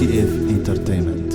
T F Entertainment.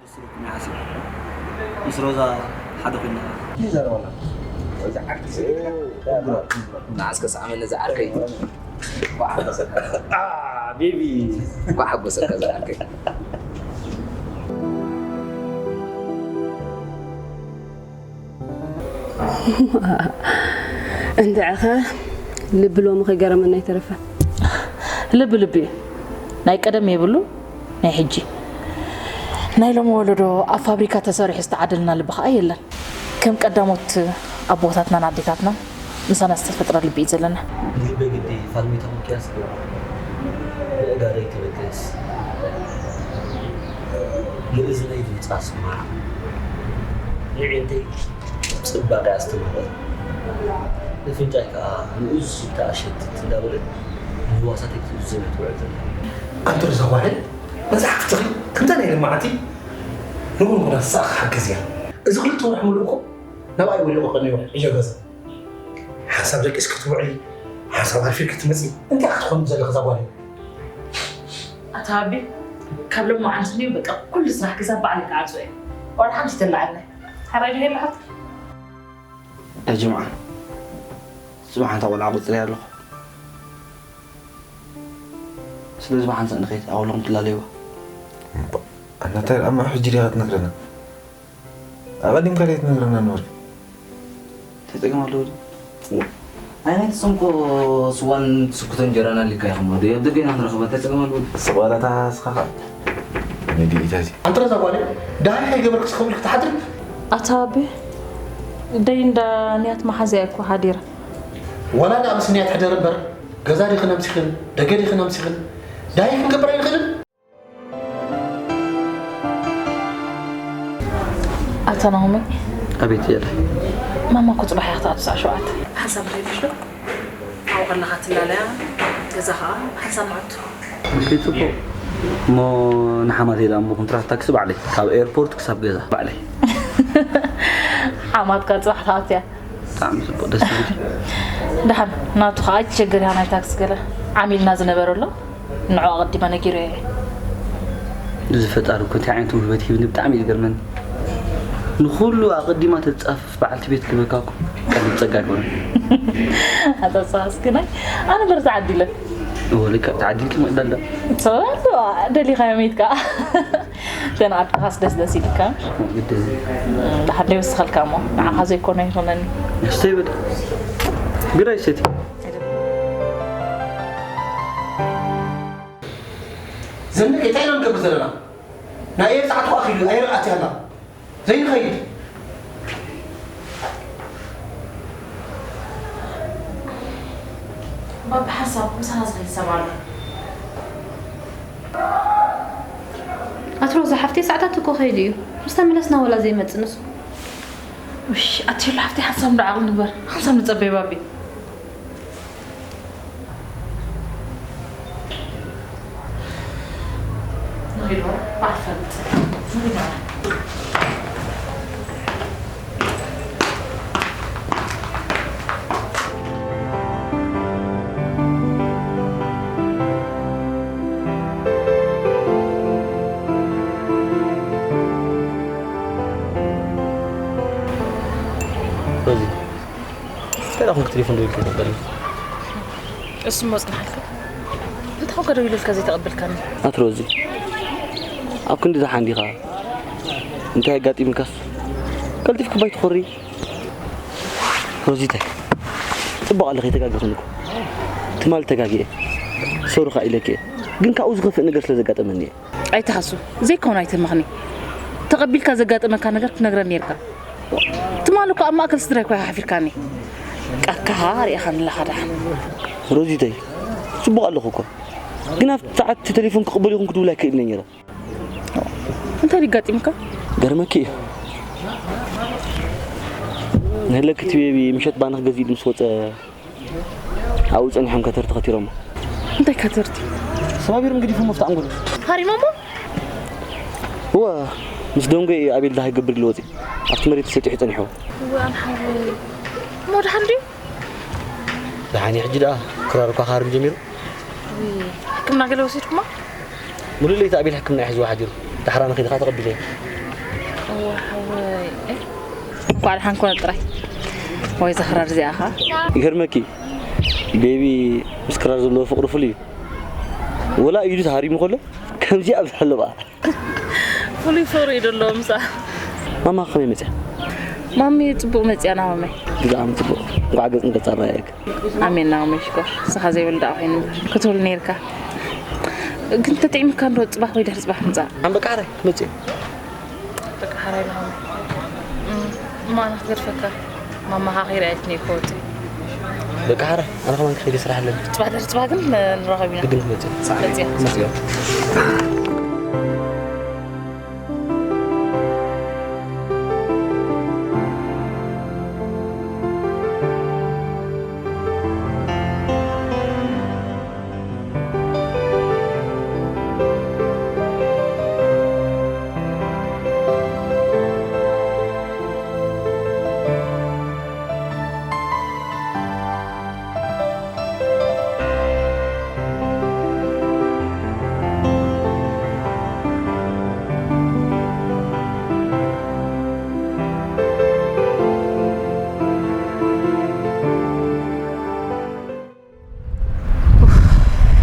ደስ ኢሉኩም ይሓስብ። ምስ ሮዛ ሓደ ኮይና። ይዛረባና። እዚ ዓርኪ እዚ ንዓስከ ሰዓመኒ እዚ ዓርከይ። እንኳዕ ሓጎሰካ። አ፣ ቤቢ። እንኳዕ ሓጎሰካ እዚ ዓርከይ። እንድዕኸ ልቢ ሎሚ ከይገረመና ኣይተረፈን። ልቢ ልቢ እዩ። ናይ ቀደም የብሉ፣ ናይ ሕጂ። ናይ ሎሚ ወለዶ ኣብ ፋብሪካ ተሰሪሑ ዝተዓደልና ልቢ ኸዓ የለን። ከም ቀዳሞት ኣቦታትናን ኣዴታትናን ምሳና ዝተፈጥረ ልቢ እዩ ዘለና። ንልበይ ግዲ ፋልሚታ ኮንኪያስ፣ ንእጋረይ ትብገስ፣ ንእዝነይ ድምጻ ስማዕ፣ ንዒንተይ ጽባቐ ኣስተማቕር፣ ንፍንጫይ ከኣ ንኡዝ ሽታ ኣሸትት እንዳበለት ንህዋሳተይ ክትእዝዝ እያ ትውዕል ዘላ። ኣንቱር ዘዋሪ መጽሓፍትኺ ከምታ ናይ ልማዓቲ ንጉንጉና ትሳእኺ ሓገዝያ። እዚ ክልተ ወርሒ ሙሉእ እኮ ናብኣይ ወዲቑ ቀንዩ ሕጂ ገዛ። ሓንሳብ ደቂስ ክትውዕሊ፣ ሓንሳብ ኣርፊድ ክትመጺ፣ እንታይ ክትኾን ዘለኺ እዛ ጓል? ኣታ ኣቢ፣ ካብ ሎማዓንቲ ንዩ በቃ ኩሉ ስራሕ ገዛ ባዕለይ ክዓጽዎ እየ። ዋላ ሓንቲ ተላዓልና። ሓራይ ድሄ ኣለኻ? ያ ጀምዓ፣ ጽባሕ ሓንታ ቆልዓ ቁጽሪ ኣለኹ። ስለዚ ብሓንሳእ ንኸይድ፣ ኣብ ኣለኹም ትላለይዋ። እምባ፣ ኣናታይ ደኣ እሞ ሕጂ ዲኻ ትነግረና? ኣቐዲምካ ደይ ትነግረና ነበርካ? እንታይ ጸገም ኣለዎ ድዩ? ኣይ፣ ናይ ትሰምኮ ስዋን ትስክቶ እንጀራን ኣሊካ ኢኹም። ወዲ ኣብ ደገ ኢና ንረኽባ፣ እንታይ ጸገም ኣለዎ ድዩ? ስቕ በል ኣታ ስኻ ኸኣ። ነዲኢታ እዚ። ኣንታ ረዛ ጓለይ፣ ደሃይ ከይገበርክስ ክብልክ ትሓድሪ? ኣታ ኣቢ፣ ደይ እንዳ ንያት መሓዝያ እኮ ሓዲራ። ዋላ ደኣ ምስ ንያት ሕደሪ እምበር፣ ገዛ ዲኽን ኣምሲኽን፣ ደገ ዲኽን ኣምሲኽን፣ ደሃይ ክንገብር ኣይንኽእልን? ኣታ ናሆመይ። ኣቤት የለ። ማማ እኮ ጽባሕ እያ ክትኣቱ ሰዓት ሸውዓተ። ብሓንሳብ ንኸይድሽ ዶ? ኣብኡ ከለኻ ትላለያ፣ ገዛ ኸኣ ብሓንሳብ ንኣቱ። ምሽት ጽቡቕ። እሞ ንሓማተይ ደኣ እሞ ኮንትራት ታክሲ ባዕለይ። ካብ ኤርፖርት ክሳብ ገዛ ባዕለይ። ዓማትካ ጽባሕ ትኣትያ። ብጣዕሚ ጽቡቅ፣ ደስ ዝብል። ደሓን ናቱ ከዓ ኣይትሸገር፣ ኢኻ ናይ ታክሲ ገለ ዓሚልና ዝነበረ ኣሎ፣ ንዑ ኣቐዲመ ነጊረ እየ። እዚ ፈጣሪ እኮ እንታይ ዓይነት ውህበት ሂብኒ ብጣዕሚ እዩ ዝገርመኒ። ንኹሉ ኣቐዲማ ተጻፍፍ በዓልቲ ቤት ክበካ እኮ ቀሊል ጸጋ ኣይኮነን። ኣታ ጸሃስክናይ ኣነ በር ተዓዲለ። እወ ልክዕ ተዓዲልኪ ምዕዳል ዳ። ሰበ ደሊኻ ሜትካ ተናኣድካስ ደስ ደስ ኢልካ። ግድን። ደሓር ደይወስኸልካ እሞ ንዓኻ ዘይኮነ ይኾነኒ። ስተይ በል። ቢራ ይሰቲ። ዘንድሮ እንታይ ኢና ንገብር ዘለና? ናይ ኣየር ሰዓት እኮ ኣኺሉ፣ ኣየር ኣትያ ኣላ። ዘይንኸይድ። ባቢ ሓንሳብ ምሳና ዝኸይድ ሰብ ኣሎ። ኣትሮ ዝሓፍተይ ሰዓታት እኮ ከይዱ እዩ። ምስ ተመለስና ወላ ዘይመጽእ ንሱ። ውሽ ኣትሽሉ ሓፍተይ ሓንሳብ እንዶ ዓቕሊ ንግበር። ሓንሳብ ንጸበይ ባቢ። ንኺድ በዓል ፈልጥ። ንኺድ በዓል። ሮዚ፣ እንታይ ደኣ ኮንክ ቴሌፎን ደዊልካ ኣይትቕበልን? እሱ እሞ ጽንሓልካ። እንታይ ኮንካ ደዊለልካ ዘይተቐበልካኒ? ኣቲ ሮዚ፣ ኣብ ክንዲ ደሓን ዲኻ? እንታይ ኣጋጢምካስ? ቀልጢፍኪ ባይ ትኾሪ? ሮዚታይ፣ ጽቡቕ ኣለኺ፣ ኣይተጋገኹን እኮ። ትማሊ ተጋጊየ። ሶሪ ኸኣ ኢለኪ እየ። ግን ካብኡ ዝኸፍእ ነገር ስለ ዘጋጠመኒ እየ። ኣይትሃሱ፣ ዘይከውን ኣይተመኽኒ። ተቐቢልካ ዘጋጠመካ ነገር ክትነግረኒ ነይርካ። ትማሊ እኮ ኣብ ማእከል ስድራይ እኮ ኢኻ ሓፊርካኒ። ቃካኻ ርኢኻኒ ኣለኻ ደሓን። ሮዚተይ፣ ጽቡቕ ኣለኹ እኮ። ግን ኣብቲ ሰዓት እቲ ቴሌፎን ክቕበል ይኹን ክድውል ኣይክእልን እየ ነይረ። እንታይ ድዩ ኣጋጢሙካ? ገርመኪ እዩ። ንህለክ እቲ ቤቢ ምሸት ባኒ ክገዝእ ኢሉ ምስ ወጸ ኣብኡ ጸኒሖም ከተርቲ ከቲሮሞ። እንታይ ከተርቲ? ሰባቢሮም ገዲፎሞ ኣብቲ ኣንጎሎ። ሃሪሞሞ? እወ፣ ምስ ደንጎ እዩ ኣቤል ደሃይ ክገብር ኢሉ ወጺኡ። ኣብቲ መሬት ተሰጢሑ ጸኒሕዎ። እወ፣ ኣነ ሓወይ። እሞ ደሓን ድዩ? ደሓን እዩ፣ ሕጂ ደኣ ክራር እኳ ክሃርም ጀሚሩ። ውይ፣ ሕክምና ገለ ወሲድኩማ? ሙሉእ ለይቲ ኣቤል ሕክምና እዩ ሒዝዎ ሓዲሩ። ዳሕራ ንኺድ ኸኣ ተቐቢለዮ። እወ፣ ሓወይ። እ? እንኳዕ ደሓን ኮነ ጥራይ። ወይ እዛ ክራር እዚኣ ኸኣ። ይገርመኪ፣ ቤቢ ምስ ክራር ዘለዎ ፍቕሪ ፍሉይ እዩ። ወላ ኢዱ ተሃሪሙ ከሎ ከምዚ ኣብዝሐ ኣሎ በኣ። ፍሉይ ፍቕሪ እዩ ዘለዎ ምስኣ። ማማ ከመይ መጽያ? ማሚ ጽቡቕ መጽያ ናሆመይ። ብጣዕሚ ጽቡቕ። እንኳዕ ገጽ ንገጽ ኣረኣየክ። ኣሜን ናሆመይ ሽኮር። ንስኻ ዘይበሉ ደኣ ኮይኑ ክትብል ነይርካ። ግን ተጥዒምካ እንዶ ጽባሕ ወይ ድሕሪ ጽባሕ ምጻእ። ኣም በቃ ሓራይ ትመጽእ። በቃ ሓራይ ናሆመይ። እም፣ እማ ኣነ ክገድፈካ። ማማኻ ከይረኣየትኒ እኮ ወጺእ። በቃ ሓራይ፣ ኣነ ከማን ክኸይድ ስራሕ ኣለኒ። ጽባሕ ድሕሪ ጽባሕ ግን ንራኸብ ኢና። ግድን ክትመጽእ። መጽእ። መጽእ።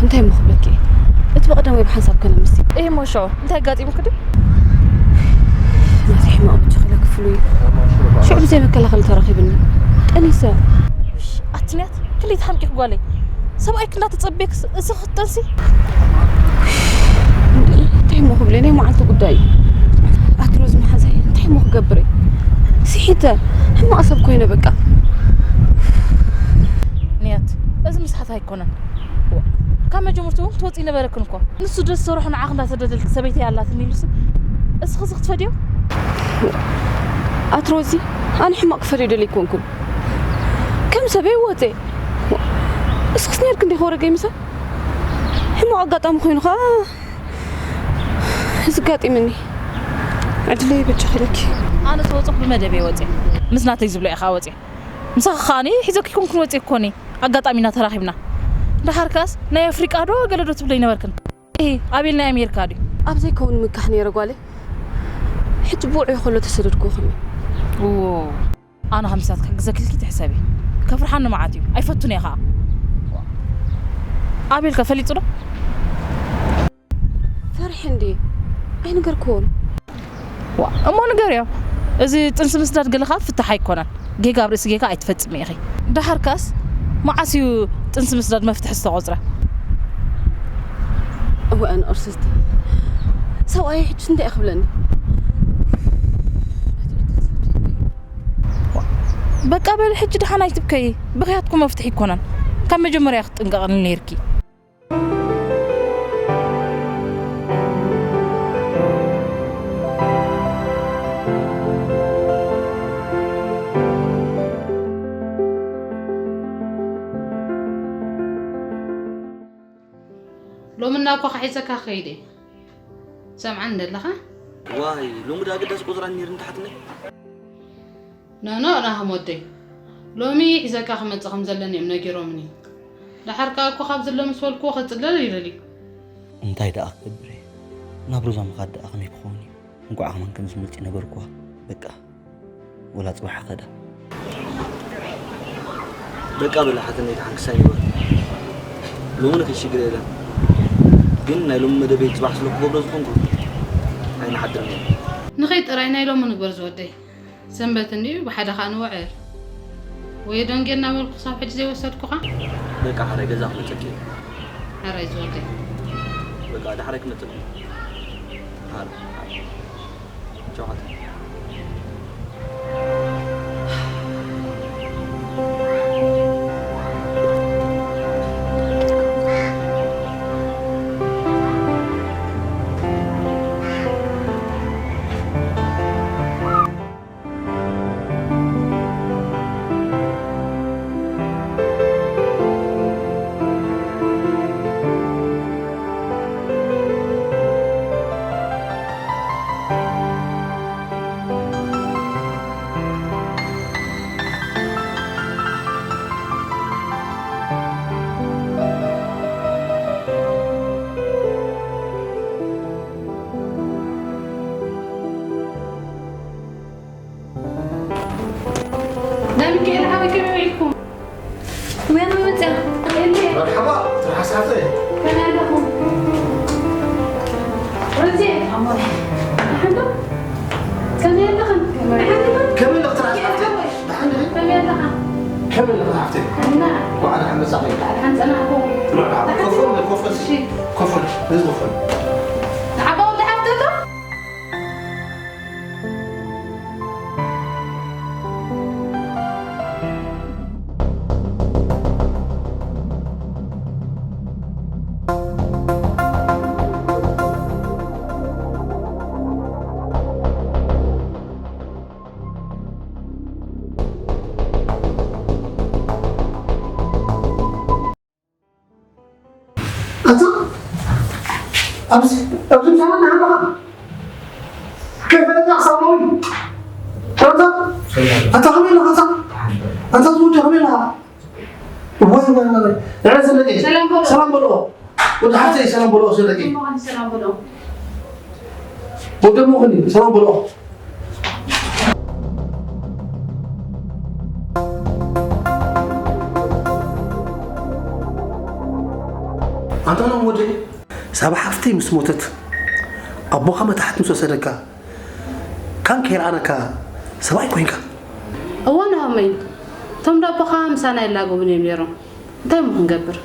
እንታይ እሞ ክብለኪ እየ? እቲ ብቐደም ወይ ብሓንሳብ ከነ ምስቲ እህ እሞ ሽዑ እንታይ ኣጋጢሙኪ ድዩ? ናተይ ሕማቕ በጃኺ ኢለ ክፍሉ እዩ። ሽዑ ብዘይ መከላኸሊ ተረኺብኒ። ጠኒሰ። ውሽ፣ ኣትንያት ክንደይ ተሓምቂኺ ጓለይ። ሰብኣይኪ እንዳተጸበየክስ እዚ ክትጠንሲ? እንታይ እሞ ክብለ ናይ መዓልቲ ጉዳይ እዩ። ኣቲ ሮዚ መሓዛይ እንታይ እሞ ክገብር እየ? ስሒተ ሕማቕ ሰብ ኮይነ በቃ። ንያት፣ እዚ ምስሓት ኣይኮነን። ዋ፣ ካብ መጀመርትኡ እውን ክትወፅኢ ነበረክን እኮ። ንሱ ደስ ዝሰርሖ ንዓኽ እንዳተደለልክ ሰበይተይ ኣላትኒ ኢሉስ፣ እስኺ እዚ ክትፈድዮ? ኣቲ ሮዚ፣ ኣነ ሕማቕ ክፈድዮ ደልየ ኣይኮንኩን። ከም ሰበይ ወፀ። እስኽስ ነይርክ እንዲኽ ወረገይ ምሳይ? ሕማቕ ኣጋጣሚ ኮይኑ ኸዓ እዚ ኣጋጢምኒ። ዕድለይ በጃኺ ኢለኪ። ኣነ ዝወፅኹ ብመደበይ ወፅየ። ምስ ናተይ ዝብሎ ኢኻ ወፂእ። ምሳኻ ከዓኒ ሒዘኪ ኮንኩን ወፂእ ኮኒ። ኣጋጣሚና ተራኺብና። ደሓር ከኣስ ናይ ኣፍሪቃ ዶ ገለ ዶ ትብለይ ነበርክን? እ፣ ኣቤል ናይ ኣሜሪካ ድዩ? ኣብ ዘይከውን ምካሕ ነይረ ጓለይ። ሕጂ ብውዑይ ከሎ ተሰደድኩ ኸመይ? ዎ፣ ኣነ ከም ሳትካ ክግዘኪ ኢልኪ ትሕሰቢ። ከፍርሓኒ መዓት እዩ። ኣይፈቱን እየ ኸዓ። ኣቤልከ ፈሊጡ ዶ? ፈርሒ እንዴ? ኣይነገርክዎን። ዋ፣ እሞ ንገርዮ። እዚ ጥንሲ ምስዳድ ገለኻ ፍታሕ ኣይኮነን። ጌጋ ኣብ ርእሲ ጌጋ ኣይትፈጽሚ ኢኺ። ደሓርካስ መዓስ እዩ ጥንሲ ምስዳድ መፍትሒ ዝተቖጽረ? እወ፣ ኣነ ቅርስቲ። ሰብኣይ ሕጂ እንታይ ክብለኒ? ዋ፣ በቃ በል፣ ሕጂ ደሓን ኣይትብከዪ። ብኽያትኩም መፍትሒ ኣይኮነን። ካብ መጀመርያ ክትጥንቀቕኒ ነይርኪ። ሎምና እኮ ሒዘካ ከይደ። ሰምዓኒ ደለኻ? ዋይ፣ ሎሚ ዳ ኣገዳሲ ቁጽራ ነይሩ እንተሓትለይ? ኖኖ፣ ናህም ወደይ፣ ሎሚ ሒዘካ ክመጽእ ከም ዘለኒ እዮም ነጊሮምኒ። ደሓር ከኣ እኮ ካብ ዝሎ ምስ በልክዎ ከጽለል ይደልዩ። እንታይ ደኣ ክገብር እየ? ናብ ሮዛ ምኻድ ደኣ ከመይ ክኸውን እዩ? እንቋዕ ከማን ከም ዝመጽእ ነገርክዋ። በቃ፣ ወላ ጽባሕ ከዳ። በቃ በላ ሓትነይ፣ ተሓንክሳይ ንበር። ሎሚ ንኽሽግር የለን። ግን ናይ ሎሚ መደበይ ጽባሕ ስለ ክገብሮ ዝኾንኩ ኣይንሓድርን እየ። ንኸይድ ጥራይ ናይ ሎሚ ንግበር ዝወደይ። ሰንበት እንድዩ፣ ብሓደ ኸኣ ንውዕል። ወይ ደንጌ እናበልኩ ክሳብ ሕጂ ዘይወሰድኩኻ? በቃ ሓራይ ገዛ ክመጸኪ እየ። ሓራይ ዝወደይ። በቃ ዳሕራይ ክመጸኪ እየ። ሓራይ፣ ሓራይ። ቻው ሓትነይ። ዳሚካኤል ሓወይ፣ ከመይ ውዒልኩም? ወያ መመፅያ። መርሓባ፣ ትርሓስ ሓፍተይ። ከመይ ኣለኹም? ሮዜ፣ ኣሞይ። ደሓን ዶ? ከመይ ኣለኽን? ደሓን ዶ? ከመይ ኣለኽ ትርሓስ ሓፍተይ? ደሓን ዲኺ? ከመይ ኣለኻ? ከመይ ኣለኻ ሓፍተይ? እና? ዋዕላ ሓመሳኺ። ደሓን ጸናሕኩም? መርሓባ። ኮፍ በል፣ ኮፍ በል። እሺ። ኮፍ በል። እዚ ኮፍ በል። ንዓባ ወዲ ሓፍተይ ዶ? ኣታ፣ ኣብዚ፣ ኣብዚ ምሳና ኣለኻ? ከይፈለጥና ክሳብ ሎሚ። ኣታ፣ ኣታ ከመይ ኣለኻ? ኣታ፣ ኣታ ዝወዲ ከመይ ኣለኻ? ወይ፣ ወይ፣ ወይ፣ ወይ። ንዕረፍ ዘለቂ። ሰላም በሎ። ሰላም በሎ። ወዲ ሓፍተይ ሰላም በሎ፣ ዘለቂ። እሞ፣ ሰላም በሎ። ወዲ እሞ፣ ሰላም በሎ። ኣንቶኖም ወደይ፣ ሳባ ሓፍተይ ምስ ሞተት፣ ኣቦኻ መታሕት ምስ ወሰደካ፣ ካን ከይረኣናካ ሰብኣይ ኮይንካ። እወ፣ ናሆመይ፣ እቶም ዳቦኻ ምሳና ይላገቡን እዮም ነይሮም። እንታይ እሞ ክንገብር?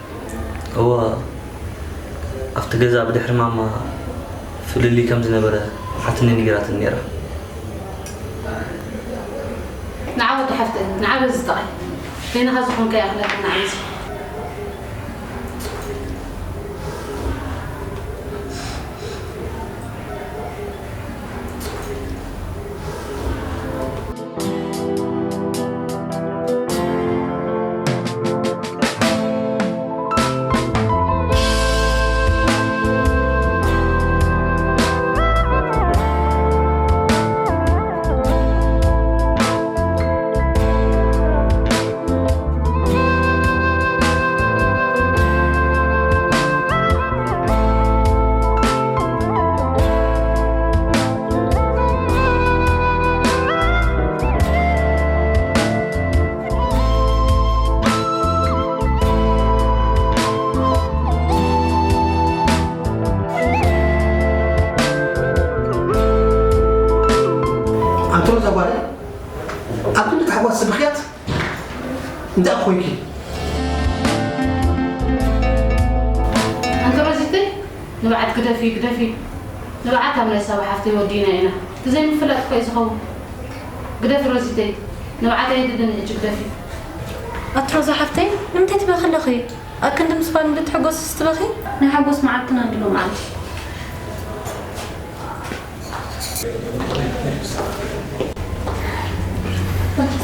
እወ፣ ኣብቲ ገዛ ብድሕሪ ማማ ፍልልይ ከም ዝነበረ ሓትነይ ነጊራትኒ ነይራ። ንዓ ወዲ ሓፍተይ፣ ንዓ በዚ ጠቒ። በይንኻ ዝኾንካ ይኣኽለካ፣ ንዓ በዚ። እንታይ ኮይንኪ? ኣንቲ ሮዚተይ፣ ንብዓት ግደፊ፣ ግደፊ። ንብዓት ኣብ ናይ ሳባ ሓፍተይ ወዲእና ኢና። እቲ ዘይምፍላጥ እኮ እዩ ዝኸውን። ግደፊ ሮዚተይ፣ ንብዓት ኣየድልን ሕጂ፣ ግደፊ። ኣቲ ሮዛ ሓፍተይ፣ ንምንታይ ትበኺ ኣለኺ? ኣብ ክንዲ ምስ ፋሚሊ ትሕጎስስ ትበኺ? ናይ ሓጎስ መዓልትና ኣሎ መዓልቲ።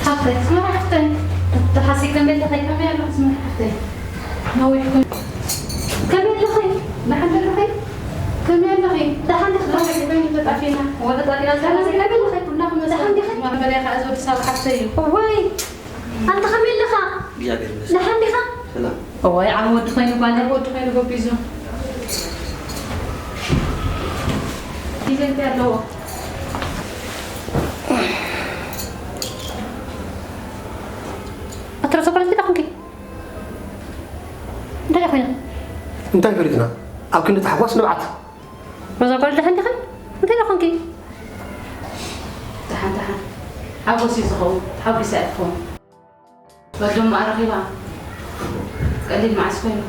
ሓፍተይ፣ ስማዕ ሓፍተይ፣ ተሓሲብ ከመይ ኣለኺ? ከመይ ኣለኺ? ስማዕ ሓፍተይ፣ ነዊሕኩም። ከመይ ኣለኺ? ደሓን ዶ ኣለኺ? ከመይ ኣለኺ? ደሓን ዲኺ? ደሓን ዲኺ? ተጣፊና። ወ፣ ተጣፊና፣ ደሓን ዲኺ? ከመይ ኣለኺ? ኩላኹም ደሓን ዲኺ? መርመሪያ ከኣ እዚ ወዲ ሳባ ሓፍተይ እዩ። እዋይ፣ ኣንተ ከመይ ኣለኻ? እግዚኣብሔር ይመስገን። ደሓን ዲኻ? ሰላም። እዋይ፣ ዓቢ ወዲ ኮይኑ ጓል። ዓቢ ወዲ ኮይኑ ጎቢዙ። ግዜ እንታይ ኣለዎ? ኣቲ ሮዛ ጓል እንታይ ደኣ ኾንኪ? እንታይ ደኣ ኮይና? እንታይ ፈሊጥና? ኣብ ክንዲ ታሕጓስ ንብዓት። ሮዛ ጓል ደሓን ዲኺ? እንታይ ደኣ ኾንኪ? ደሓን፣ ደሓን። ሓጎስ እዩ ዝኸውን። ተሓጒሳ እያ ትኸውን። ወዶም ኣረኺባ። ቀሊል መዓስ ኮይኑ?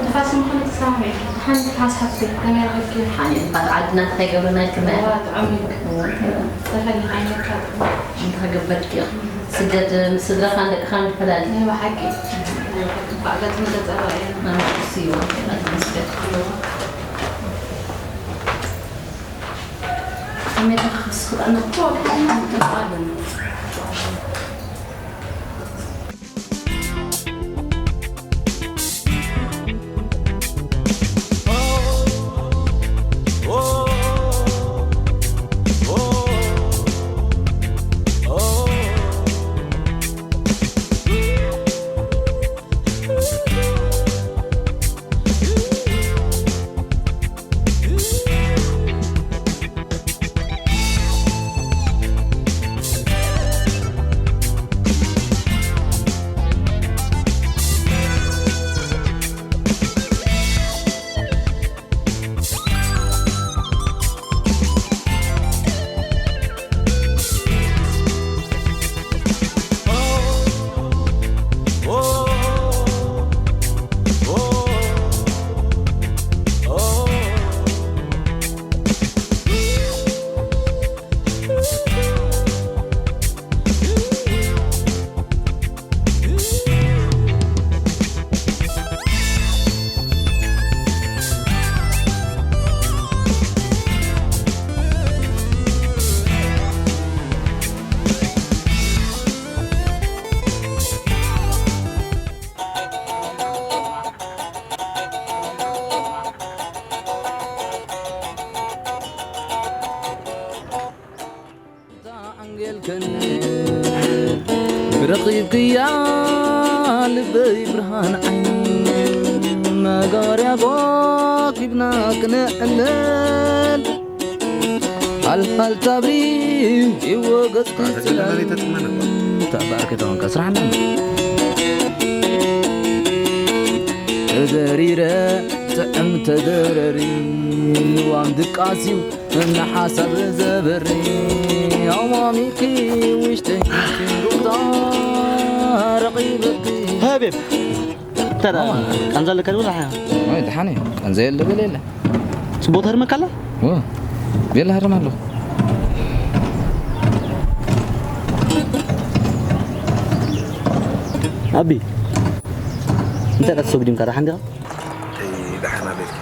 ንፋስ ምዃኑ ተሰማሚዕኪ? ሓንቲ ንፋስ ሓፍተይ፣ ከመይ ረኺብኪ? ሓንቲ ንፋስ ዓድና እንታይ ገብረና ኢልክና? እዋ፣ ጥዑም እዩ። እዋ፣ ጥዑም። ጸፈኒ ዓይነካ ጥዑም። እንታይ ገበርኪ? ስደት ምስ ስድራኻን ደቅኻን ትፈላሊ። ናይ ብሓቂ። ናይ ብሓቂ። እኳ ገጽ መገጸ ረኣየ። ኣነ ክሲ እዩ። ስደት። ከመይ ተኸኽስ ክጠና? ኣንጌልክን ረኺብክያ ልበይ ብርሃን ዓይኒ መጋርያ ኮኪብና ክነዕልል ሓልሓል ታብሪ ይወገጽ ኣታ ጀለና ለይተ ትመነ። ተባርከ ተወንቀ ስራሕና ተዘሪረ ጥዕም ተዘረሪ ልዋም ድቃስዩ እናሓሳብ ዘበሪ ኣማሚኪ ውሽጢ ሩታ ረቒበኪ ሃቤብ ተራ ቃንዛ ኣለካ ድብል ኣሓ ወይ ደሓን እዩ። ቃንዛ የለ በል የለ። ጽቡቅ ተርመካ ኣላ? ወ ቤላ ሃርም ኣለኹ። ኣቢ እንታይ ቀስ ሰጉዲምካ ደሓን ዲኻ? ደሓና ቤትኪ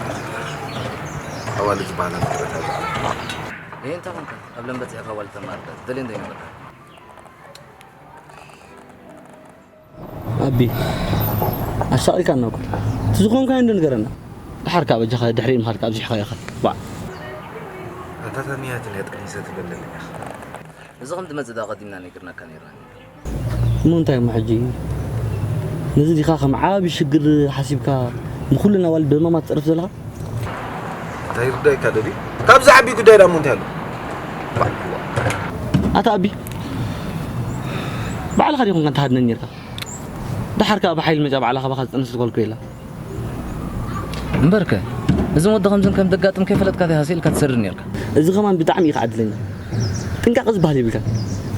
ኣዋልድ ዝበሃላ ፍጥረታት ይሄን ተኾንካ ኣብ ለምበት ያካዋል ተማርተ ደሌን ደኛ ኣቢ ኣሻቒልካና እኮ። እቲ ዝኾንካዮ እንዶ ንገረና። ድሓር ከኣ በጃኻ ድሕሪ ምኻድካ ኣብዚሕኻ ኢኻ። ዋዕ። ታታንያትን ያጠኒሰ ትበለለኛ። እዚ ከም ትመጽእ ዳ ቀዲምና ነግርናካ ነይርና። እሞ እንታይ እሞ ሕጂ ነዚ ዲኻ ከም ዓቢ ሽግር ሓሲብካ ንኹሉ ናዋል በማማ ትጸርፍ ዘለኻ? እንታይ ይርዳይካ ደዲ? ካብዚ ዓቢ ጉዳይ ዳሞ እንታይ ኣሎ? ኣታ ኣቢ ባዕልኻ ዲኹም ከንተሃድነን ነርካ። ደሓር ከኣ ብሓይሊ መጫ ባዕላ ካባኻ ዝጥንስ ዝኮልኩ የላ። እምበርከ እዞም ወዲ ከምዝን ከም ደጋጥም ከይፈለጥካ ዲኻ ስኢልካ ትሰርድ ነርካ። እዚ ከማን ብጣዕሚ ኢኻ ዕድለኛ። ጥንቃቐ ዝበሃል የብልካ።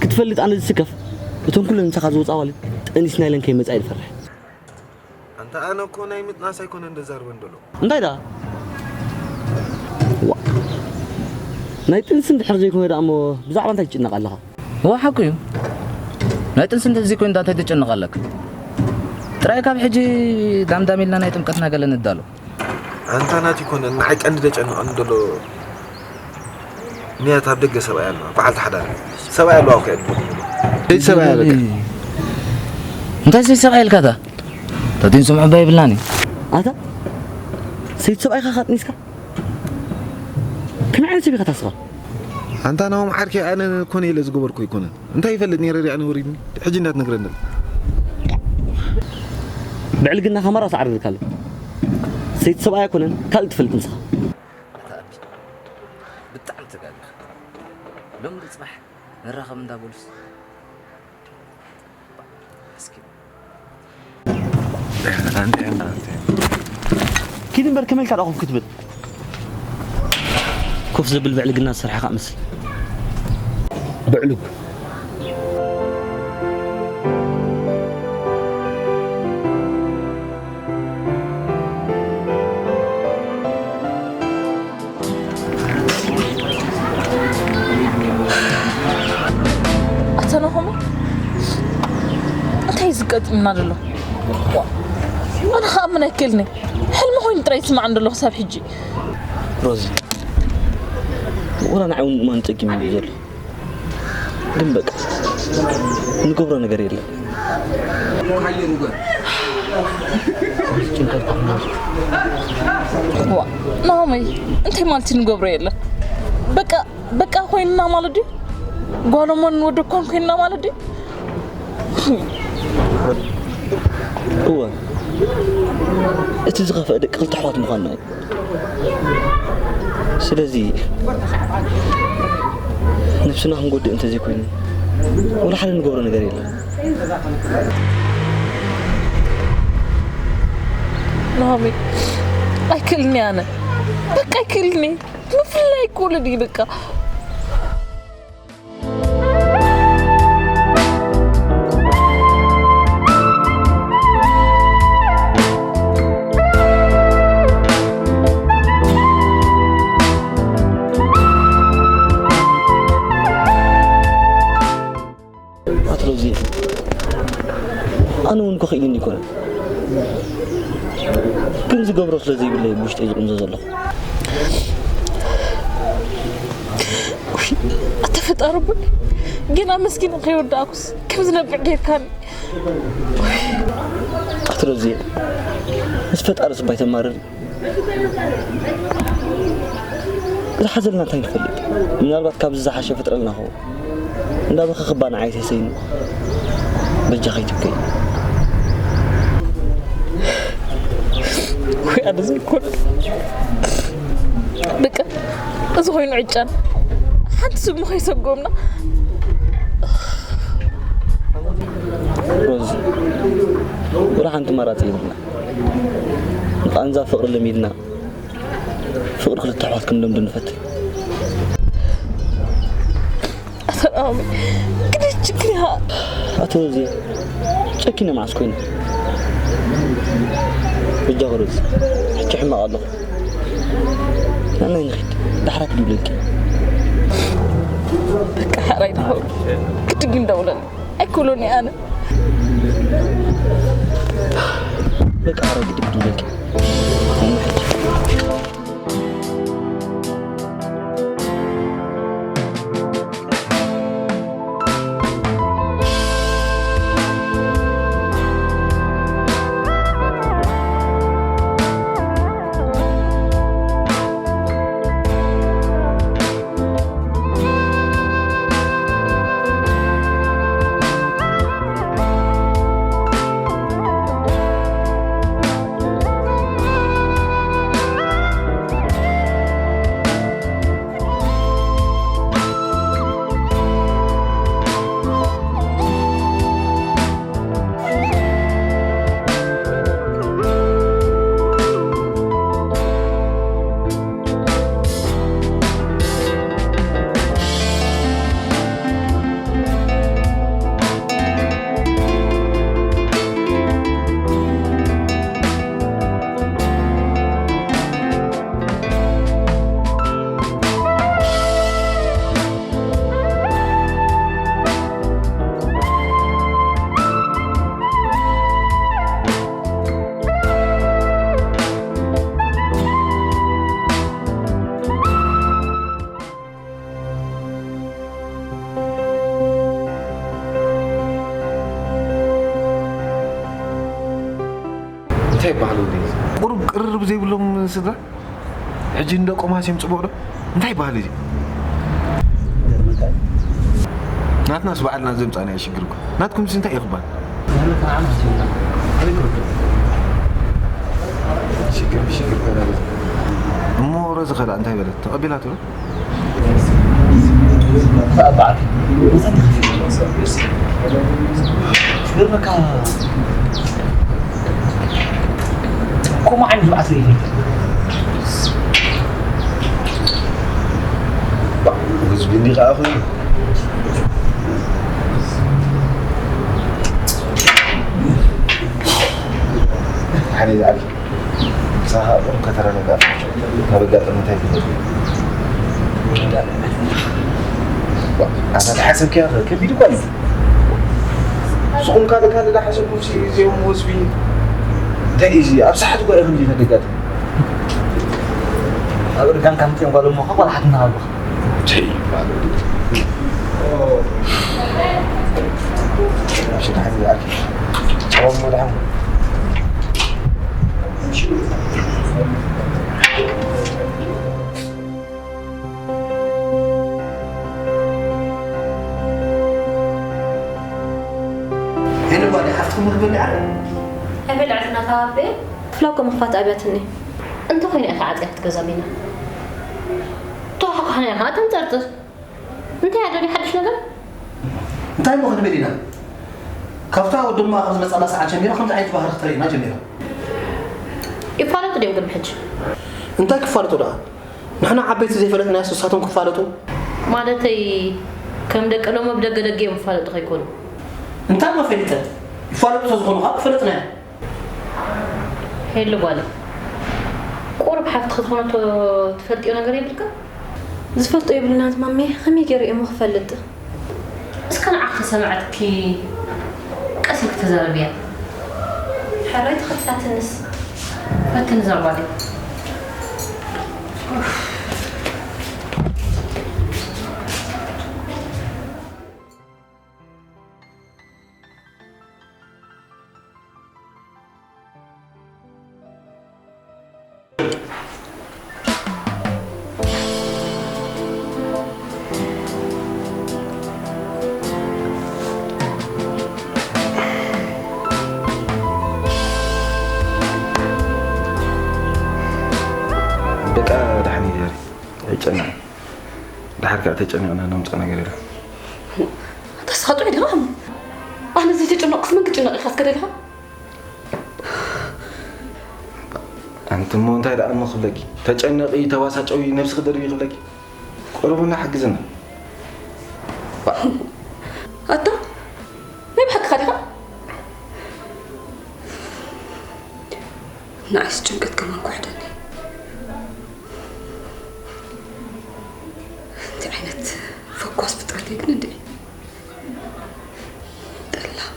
ክትፈልጥ ኣነ ዝስከፍ እቶም ኩለን ምሳኻ ዝወፃ ኣዋልድ ጠኒስና ኢለን ከይመፃ ይፈርሕ። ኣንታ ኣነ እኮ ናይ ምጥናስ ኣይኮነ እንደዛርበን ደሎ። እንታይ ደኣ? ዋ ናይ ጥንሲ እንድሕር ዘይኮነ ደኣ እሞ ብዛዕባ እንታይ ትጭነቕ ኣለኻ? እዋ ሓቁ እዩ። ናይ ጥንሲ እንተዘይ ኮይኑ እንታይ ተጨንቕ ኣለካ? ጥራይ ካብ ሕጂ ዳምዳም ኢልና ናይ ጥምቀትና ገለ ንዳሎ። ኣንታ ናት ይኮነ ንዓይ ቀንዲ ደጨንቐኒ ደሎ። ንያት ኣብ ደገ ሰብኣይ ኣለዋ በዓልቲ ሓዳር። ሰብኣይ ኣለዋ እኮ እየ ድብል። ሰብኣይ ኣለካ። እንታይ ሰይ ሰብኣይ ኢልካ እታ? ተቲን ስምዑ ባይ ብላኒ። ኣታ ሰይት ሰብኣይካ ካጥኒስካ ከመይ ዓይነት ሰብ ኢኻ ታስባ? ኣንታ ናሆም ዓርከይ ኣነ ኮነ ኢለ ዝገበርኩ ኣይኮነን። እንታይ ይፈልጥ ነይረ ሪኣኒ ወሪድኒ ሕጂ እንዳትነግረኒ። ብዕልግና ከማራ ሰዓርርካ ኣሎ። ሰይቲ ሰብኣይ ኣይኮነን ካልእ ትፈልጥ ንስኻ። ኣታ ኣቢ ብጣዕሚ ተጋጊኻ። ሎም ጽባሕ ንራኸብ እንዳበሉስ እስኪ ኪድ እምበር ከመይ ኢልካ ደኣ ኮፍ ክትብል? ኮፍ ዘብል ብዕልግና ዝሰርሐኻ እመስል። ብዕሉግ። ኣታ ናሆሚ እንታይ እዩ ዝገጥምና ዘሎ? ኣነ ክኣምን ኣይክእልን እየ። ሕልሚ ኮይኑ ጥራይ ይስማዓኒ ዘሎ ክሳብ ሕጂ። ሮዚ ወላ ንዓይ እውን ምእማን ጸጊሙ እዩ ዘሎ። ግን በቃ ንገብሮ ነገር የለን። ዋ ናሆመይ እንታይ ማለት እዩ ንገብሮ የለን? በቃ በቃ ኮይንና ማለት ድዩ? ጓል እሞን ወዲ እኳን ኮይንና ማለት ድዩ? እወ እቲ ዝኸፍአ ደቂ ክልተ ኣሕዋት ምዃንና እዩ። ስለዚ ነብስና ክንጎድእ እንተዘይኮይኑ ወላ ሓደ ንገብሮ ነገር የለን። ናሆሚ ኣይክእልኒ ኣነ በቃ ኣይክእልኒ ምፍላይ ኩልዲ በቃ ኣቶ ሮዚ ኣነ እውን እኮ ክኢሉኒ ኣይኮነን ግን ዝገብሮ ስለ ዘይብለይ ብውሽጠይ ዝቕምዞ ዘለኹ ኣተ ፈጣሪ ኣቦይ ገና መስኪን ከይወዳእኩስ ከም ዝነብዕ ጌርካኒ ኣቶ ሮዚ ምስ ፈጣሪ ስባይ ተማርር ዝሓዘልና እንታይ ንፈልጥ ምናልባት ካብዚ ዝሓሸ ፍጥረልና ኸው እንዳበኸ ክባ ንዓይ ተሰይኑ በጃ ከይትብከይ ወይ ኣነ ዘይኮን በቃ እዚ ኮይኑ ዕጫን ሓንቲ ስሙ ከይሰጎምና ሮዚ ወላ ሓንቲ መራፂ የብልና ንቃንዛ ፍቅሪ ለሚድና ፍቅሪ ክልተ ኣሕዋት ክንለምዶ ንፈትን ኣሰላሚ ግዲ ችግር ኢኻ ኣቶ ሮዚ ጨኪነ መዓስ ኮይነ በጃ ክሮዝ ሕጂ ሕማቕ ኣለኹ ናናይ ንኺድ ዳሕራ ክድውለልኪ በቃ ሓራይ ድኸው ግድግ እንደውለል ኣይክብሎን እየ ኣነ በቃ ሓራይ ግድግ ክድውለልኪ እንታይ ይበሃል ወደይ? ቁሩብ ቅርርብ ዘይብሎም ስድራ? ሕጂ ንደቆም ሃስዮም ጽቡቕ ዶ? እንታይ ይበሃል እዚ? ናትናስ ባዕልና ዘምጻእናዮ ሽግር እኮ። ናትኩምስ እንታይ እዩ ክበሃል? ሽግር ብሽግር ኮይና በዛ። እሞ ሮዚ ከ ደኣ እንታይ በለት? ተቐቢላቶ ዶ? ዝገርመካ ከምኡ ዓይነት ብዓት ዘይፈልጥ። ህዝቢ እንዲ ከኣ ኮይኑ ሓደ ዝዓቢ ሳኻ ቁም ከተረጋጋ ካብ ኣጋጣሚ እንታይ ትፈልጥ? ኣታ ተሓሰብክያ ከ ከቢድ እኳ እዩ። ንስኹም ካልእ ካልእ ዳሓሰብኩም ሲ እዚኦም ወስቢ እንታይ እዩ እዚ ኣብ ሰዓት እኳ እዩ ከምዚ ተደጋጥ ኣብ እርጋን ከምፅኦም ጓል እሞ ኸ ቆልሓትና ኣለኹ። ሄሎ ጓል ሓፍትኩም ክበልዓ ኣይበልዐትና ታባቤ ፍላጎ ምኽፋት ኣብያትኒ እንተ ኮይነ ኢኻ ዓፅያ ክትገዛም ኢና ተዋሕኳሕና ኢኻ ተንፀርፅር እንታይ ኣደልዩ ሓድሽ ነገር እንታይ እሞ ክንብል ኢና ካብታ ወድማ ካብ ዝመፃላ ሰዓት ጀሚራ ከምዚ ዓይነት ባህሪ ክተርእየና ጀሚራ ይፋለጡ ድዮም ግን ሕጂ እንታይ ክፋለጡ ደኣ ንሕና ዓበይቲ ዘይፈለጥናዮ ንሳቶም ክፋለጡ ማለተይ ከም ደቂ ሎሚ ብደገ ደገ እዮም ይፋለጡ ከይኮኑ እንታይ እሞ ፈሊጠ ይፋለጡ ተዝኾኑ ከዓ ክፈለጥናዮ ሄሉ ጓለይ፣ ቁሩብ ሓፍትኺ ዝኾነቶ ትፈልጥዮ ነገር የብልካ? ዝፈልጦ የብልናን ማሜ፣ ከመይ ገይረ እየ እሞ ክፈልጥ? እስከ ንዓኺ ተሰምዐትኪ ቀስ ኢልኪ ተዛረብያ። ሕራይ ተኸፊላትንስ። ፈትኒ እዛ ጓለይ። ደቃ ደሓን ይደሪ ኣይጨነቕን። ደሓር ከዓ ተጨኒቕና ነምፅኦ ነገር የለን። ኣታ ንስኻ ጥዑይ ዲኻ? ኣነ ዘይተጨነቕኩስ መን ክጭነቕ ኢልካ እስከ ደሊኻ? ኣንቲ እሞ እንታይ ደኣ እሞ ክብለኪ? ተጨነቒ፣ ተባሳጨዊ፣ ነብስኺ ደርቢ ክብለኪ? ቁሩብ እና ሓግዝና። ኣታ ናይ ብሓቅኻ ዲኻ? ንዓይስ ጭንቀት ከማን ኩሕደኒ። እንታይ ዓይነት ፈኳስ ፍጥረት እየ ግን እንዴ? ጠላም።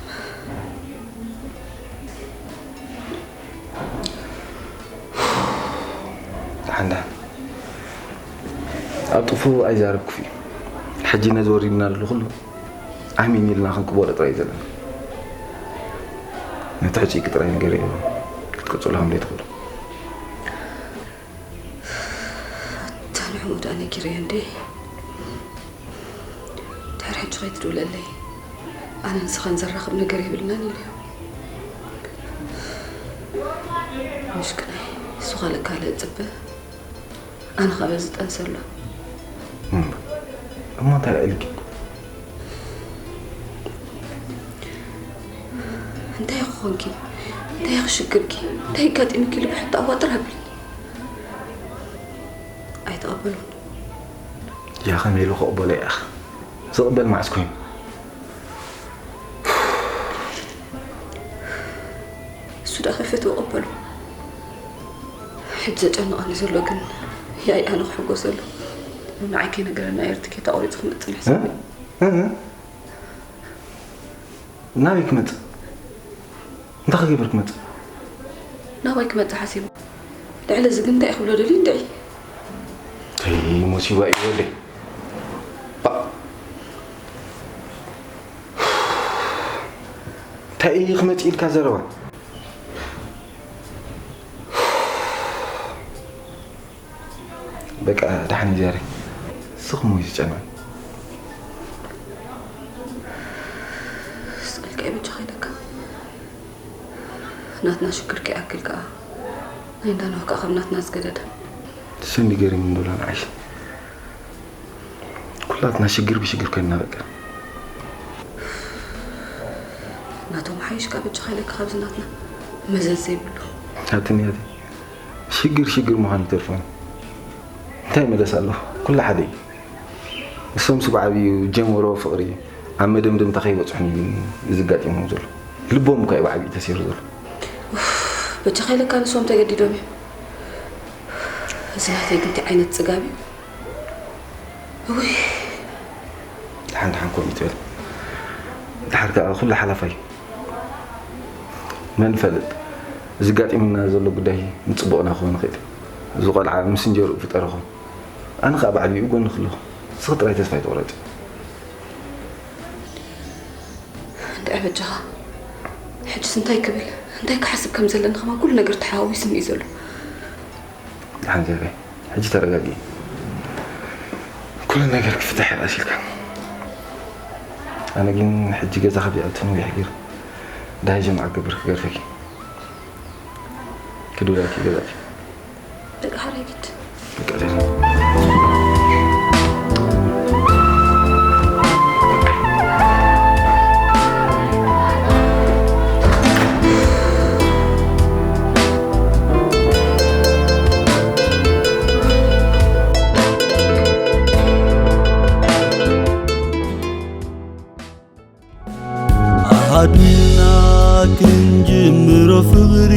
ደሓን ደሓን። ኣብ ጥፉ ኣይዛረብኩ እዩ። ሕጂ ነዚ ወሪድና ዘሎ ኩሉ ኣሚን ኢልና ክንቅበሎ ጥራይ እዩ ዘለና። ነቲ ሕጪ ጥራይ ነገር እዩ ክትቅጽሎ ከም ዘይትኽእሉ። ኣታ ንዕኡ ደኣ ነጊረዮ እንዴ? ድሕሪ ሕጂ ከይትድውለለይ። ኣነ ንስኻን ዘራኽብ ነገር የብልናን ኢለዮ። ምሽክናይ፣ እሱ ካልእ ካልእ እጽበ። ኣነ ኸኣ በዚ ጠንሰሎ። እሞ እንታይ ኢልኪ? እንታይ ክኾንኪ? እንታይ ክሽግርኪ? እንታይ ኣጋጢምኪ ኢሉ ብሕቶ ኣዋጥር ኣብልኒ። ኣይተቐበሎን። ያ ከመይ ኢሉ ክቕበሎ እያ? ዝቕበል መዓስ ኮይኑ? እሱ ደኣ ከይፈትዎ ቀበሎ። ሕጂ ዘጨንቐኒ ዘሎ ግን ያይ ኣነ ክሕጎሰሉ ንዓይ ከይነገረና ኤርትኬት ኣቑሪፁ ክመፅእ ምሕሳብ እዩ። እ? እ? ናበይ ክመፅእ? እንታይ ክገብር ክመፅእ? ናባይ ክመፅእ ሓሲቡ። ልዕሊ እዚ ግን እንታይ ክብሎ ደልዩ እንድዒ? ተይ ሞሲባ እዩ ወደይ። ባ- እንታይ እዩ ክመፅእ ኢልካ ዘረባ? ደሓን እዩ ዛሬ። ስኽሞ እዩ ዝጨንቐን። ስቕ ኢልካ እዩ በጃኻ ኢለካ። ናትና ሽግር ከይኣክል ከኣ ናይ እንዳ ኖህ ከኣ ከም ናትና ዝገደደ። ሰንዲ ገሪሙ እንዶ ንዓሽ። ኩላትና ሽግር ብሽግር ኮይንና በቃ። ናቶም ሓይሽ ከኣ በጃኻ ኢለካ ካብዚ ናትና መዘዝ ዘይብሉ። ኣትንያቲ ሽግር ሽግር ምዃን ይተርፎን። እንታይ መለስ ኣሎ? ኩሉ ሓደ እዩ። ንሶም ስ ብዓብዩ ጀመሮ ፍቕሪ ኣብ መደምደምታ ከይበጽሑን እዩ እዚ ኣጋጢሞም ዘሎ። ልቦም እኳ እዩ ብዓብዩ ተሰይሩ ዘሎ። በጃኻ ኢለካ ንሶም ተገዲዶም እዮም። እዚ ናተይ ግን እንታይ ዓይነት ጽጋብ እዩ? እውይ። ደሓን ደሓን ከምኡ ይትበል። ድሓር ከኣ ኩሉ ሓላፋይ። መን ይፈልጥ? እዚ ኣጋጢሙና ዘሎ ጉዳይ ንጽቡቕና ክኸውን ይኽእል እዩ። እዚ ቆልዓ ምስ እንጀርኡ ፍጠርኹም። ኣነ ከኣ ብዓቢኡ ጎንኺ ኣለኹ። ንስኺ ጥራይ ተስፋ ኣይትቑረጺ። እንድዒ በጃኻ። ሕጅስ እንታይ ክብል፣ እንታይ ክሓስብ ከም ዘለኒ ከማን ኩሉ ነገር ተሓዋዊሱኒ እዩ ዘሎ። ደሓን ዘርጋይ፣ ሕጂ ተረጋጊ። ኩሉ ነገር ክፍታሕ እዩ ቀስ ኢልካ። ኣነ ግን ሕጂ ገዛ ከቢኣቱ ነዊሕ ገይሩ። ደሃይ ጀምዓ ክገብር ክገርፈኪ። ክድውላልኪ ገዛኪ። ደቂ ሓረጊት። በቃ ዘርጋይ። ኣሃዱና ክንጅምሮ ፍቕሪ፣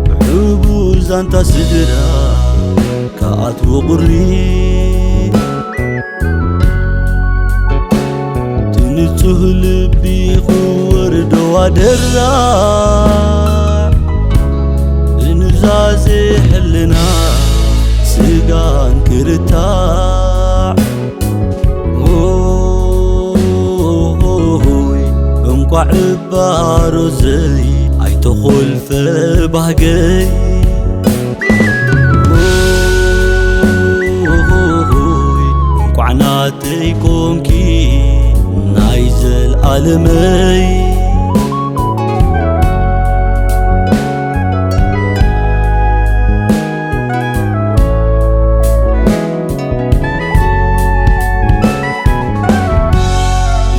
ብሕቡእ ዛንታ ስድራ ክኣትዎ ቁሪ። እቲ ንጹህ ልቢ ክወርዶ ኣደራዕ፣ ብኑዛዜ ሕልና ስጋን ክርታዕ። ኦሆሆሆይ፣ እንቋዕ እባ ሮዘይ ኣይተኾልፈ ባህገይ። ኦሆሆሆይ፣ እንቋዕ ናተይ ኮንኪ ናይ ዘልኣለመይ።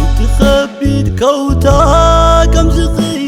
እቲ ኸቢድ ከውታ ከም ዝኽይ